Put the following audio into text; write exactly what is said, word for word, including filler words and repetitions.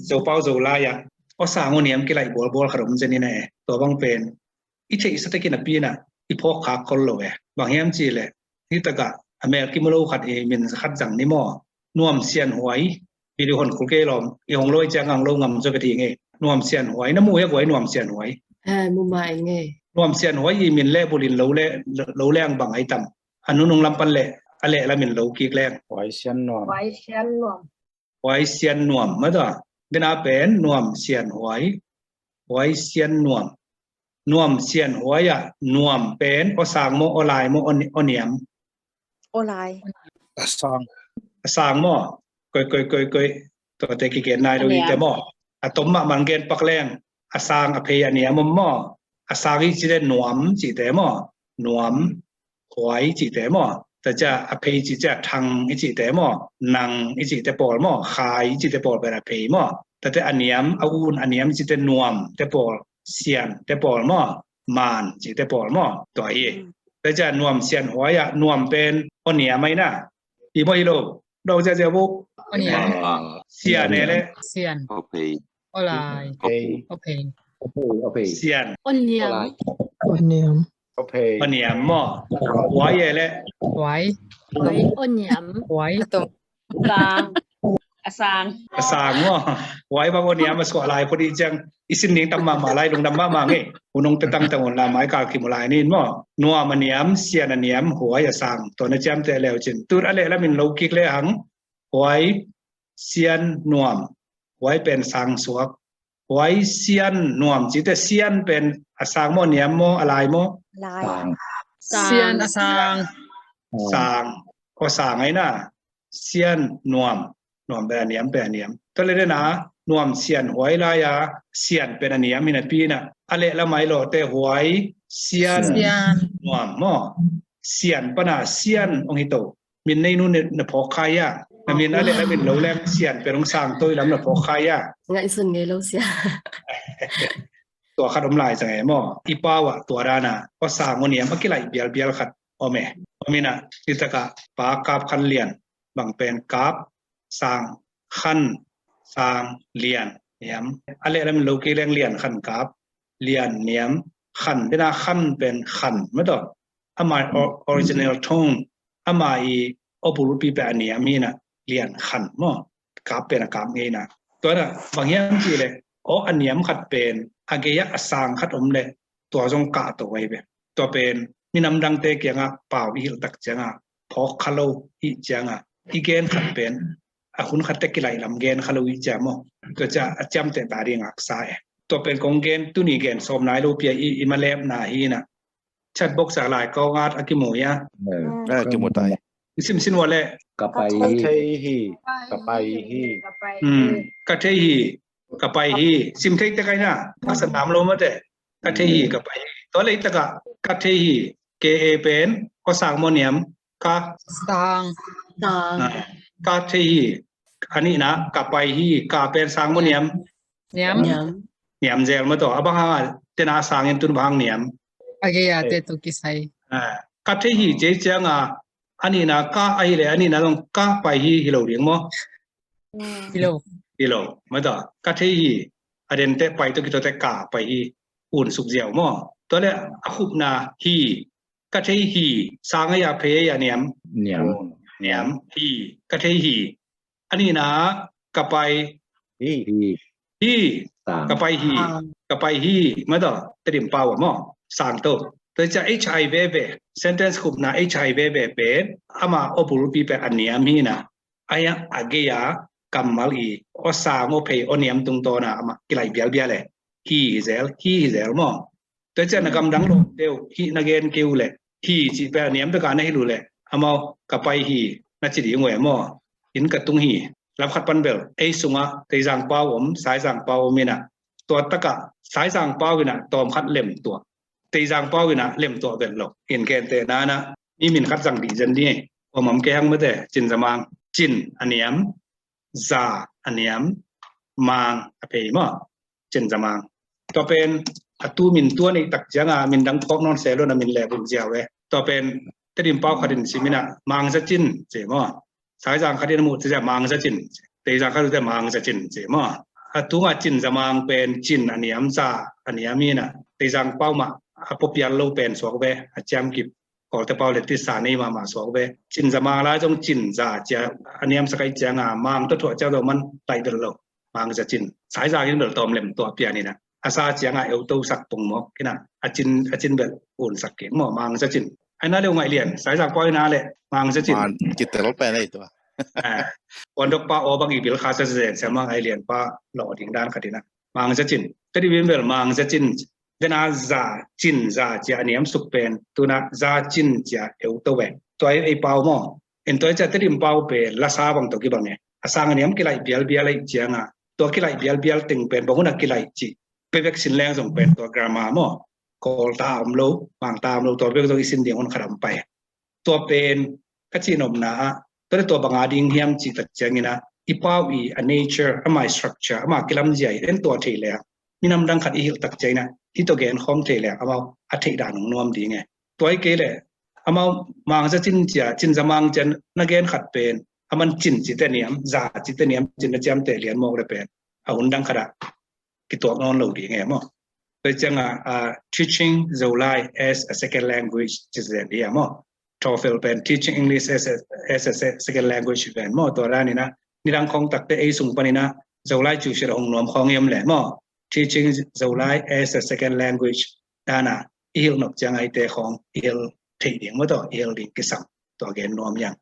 Zopau Zolai ah aw sang aw niam kilaih bualbual khat om zen in a e. Tua bang pen i theihsa takin a pi in a i phawk khak khol lo e. Bang hiam cih leh nitak ah a mel kimu lo khat i min khat zang ni maw? Nuam Sian Huai. Video hon khul kei lawm, i hong lo i ciang ang lo ngam zaw ka ti ngei. Nuam Sian Huai, na mu hia guai Nuam Sian Huai? Mu mai ngei. Nuam Sian Huai i min le bulin lo le, lo leng bang ai tam? A nunung lam pan le a leh lamin lo kik leng. Huai Sian Nuam. Huai Sian Nuam. Huai Sian Nuam, mata. Bina pen Nuam Sian Huai. Huai Sian Nuam. Nuam Sian Huai ah nuam pen aw sang maw, aw lai maw, aw niam? Aw lai. A sang. A sang maw? Koi, koi, koi, koi. Tuate kigen nai lo i te maw? A tom mahmah gen pak leng. A sang, a phei, a niam om maw? A sang i cite nuam cite maw? Nuam. Huai i cihte maw? Tua cia a phei i cih cia thang i cihte maw? Nang i cihte pawl maw? Khai i cihte pawl pen a phei maw? Tua te a niam, a un, a niam i cihte nuam te pawl, sian te pawl maw? Man cihte pawl maw? Tua hi. Tua cia Nuam Sian Huai ah nuam pen aw niam ai na. Hi maw hi lo? Dawng ziahziah uh. Aw niam. Sian e le. Sian. Aw phei. Aw lai. Aw phei. Aw phei. Sian. Aw niam. Aw niam. Aw phei. Aw niam maw? Huai e le. Huai. Huai. Aw niam. Huai. A sang. A sang. A sang maw? Huai bang aw niam a suah lai phot i ciang i sin ding tam mahmah lai, lungdam mahmah ngei. Hunung te tangtang un la mai kal kimu lai nin maw? Nuam a niam, sian a niam, huai a sang. Tua na ciamteh leu cin. Tut a leh lamin lo kik le hang. Huai sian nuam. Huai pen sang suak. Huai sian nuam cite sian pen a sang maw, niam maw, a lai maw? Lai. Sang. Sian a sang. Sang. Aw sang ai na. Sian nuam. Nuam pen a niam, pen a niam. Tua le dena Nuam Sian Huai lai a sian pen a niam hi napi na a leh lamai lawhte huai sian nuam maw? Sian pana sian hong hi to. Min nei nu na phawk khai a. Na min a leh lamin lo leng sian pen hong sang to i lam na phawk khai a. Ngaihsun ngei lo sia. Tua khat om lai zang e maw? I pau ah tua dana aw sang aw niam a kilaih bialbial khat om e. Om ina, nitak ah pa Kap Khan Lian bang pen Kap, sang, khan, sang, lian, niam. A leh lamin lo kik leng lian khan kap, lian niam, khan, dena khan pen khan mataw. Ama original tone, ama i aw bulpi pen a niam hi na, lian khan maw? Kap pen a kap ngei na. Tua na bang hiam cih leh aw a niam khat pen a gei ah a sang khat om leh tua zong kah to ai ve. Tua pen minam dangte kiangah pau i hilh tak ciangah phawk kha lo i ciangah i gen khat pen a hun khat te kilaih lam gen kha lo i cia maw? Tua cia a ciamteh ta ding aksa e. Tua pen kong gen tuni gen sawm nai lo pia i i malepna hi na. Chat box ah lai kong at a kimu hia? A kimu tai. Simsim ua le. Ka pai hi. Ka thei hi. Ka pai hi. Ka thei hi. Ka pai hi. Sim thei te kai na. Ka sa nam lo mate. Ka thei hi, ka pai hi. Tua le i taka ka thei hi. Ka pen aw sang maw niam? Ka sang. Ka thei hi. A nihna ka pai hi. Ka pen sang maw niam? Niam. Niam zel mataw. A bang hang a tena sangin tun bang hang niam? A gei a te tu kisai. Ka thei hi cei cianga a nihna ka ahi le a nihna zong ka pai hi hi lo ding maw? Hi lo. Hi lo mataw. Ka thei hi. A den te pai to kito te ka pai hi. Un suk ziau maw? Tua le a khupna hi. Ka thei hi. Sang a ya phei a ya niam? Niam. Niam hi. Ka thei hi. A nihna ka pai hi. Hi. Ka pai hi. Ka pai hi. Mataw, Tedim pau a maw? Sang to. Tua cia H I veve. Sentence khupna H I veve pen ama aw bulpi pen a niam hi na. A ya a gei a kammal i aw sang aw phei aw niam tungtawna ama kilaih bialbial e. Hi hi zel, hi hi zel maw? Tua cian a gamdang lo deuh hih na gen keu le hi cih pia niam pia ka na hi lu le amau ka pai hi na ci ding uh e maw? In ka tung hi. Lam khat pan bel ei sungah Teizang pau om, Saizang pau om inah tua takah Saizang pau inah tawm khat lem tuah, Teizang pau inah lem tuah bel lo. In genteh nanah mi min khat zang dih zen dih ei. Om om kei hang mate, Cin Za Mang. Cin a niam, Za a niam, Mang a phei maw? Cin Za Mang. Tua pen a tu min tua neih tak cianga min dang phawk nawn se lo na min leh bul ziau e. Tua pen Tedim pau khatin siminah Mang Za Cin ci maw? Saizang khatin a muh ci zia Mang Za Cin. Teizang khat ute Mang Za Cin ci maw. A tunga Cin Za Mang pen Cin a niam, Za a niam hi na, Teizang pau mah a pua pial lo pen suak ve, a ciamkip Kawlte pau le tisa nei mahmah suak ve. Cin Za Mang lai zong Cin Za cia a niamsak ahih cianga Mang tawh thuah ciang zong man laih bel lo. Mang Za Cin. Saizang in bel tawm lem tuah pian hi na. A sa cianga euto sak pung mawk hi na. A Cin, a Cin bel unsak kik maw, Mang Za Cin. Ai na le uh ngaih lian, Saizang pau hi na le Mang Za Cin. Man kitel pen ei tua. Ah, Puandok pa aw bang i bil kha sa zen sia mang ai lian pa lawh ding dan khat hi na. Mang Za Cin. Tedim in bel Mang Za Cin. Dena Za Cin, Za cia a niam suk pen tuna Za Cin cia euto ve. Tua ei pau maw. En tua cia Tedim pau pen lasa bang tawh kibang e. A sang a niam kilaih bialbial ahih cianga tua kilaih bialbial teng pen bang hun a kilaih cih pe vek sin leng zong pen tua grammar maw. Kawlta om lo, Mangta om lo, tua vek zong i sin ding hun khat om pai. Tua pen ka cih nopna ah tua le tua banga ding hiam cih tak ciangin ah i pau i a nature, ama i structure, ama kilamzia i en tua thei leng minam dang khat i hilh tak ciangin ah i tua gen khawm thei leng amau a theih dan hong nuam ding e. Tua i kei le amau Mang Za Cin cia, Cin Za Mang cia na gen khat pen a man Cin cite niam, Za cite niam, Cin na ciamteh lian mawk le pen a hun dang khat ah kituak nawn lo ding e maw. Tua cianga uh, teaching Zolai as a second language ci zen hi a maw. TOEFL pen teaching English as a, as a se- second language ven maw. Tua dan ina nidang khawng takte ei sung panina Zolai cu sira hong nuam khawng hiam le maw. Teaching Zolai as a second language dana i hilh nop cianga ite khawng i hilh theih ding maw tawh i hilh ding kisam. Tua gen nuam yang.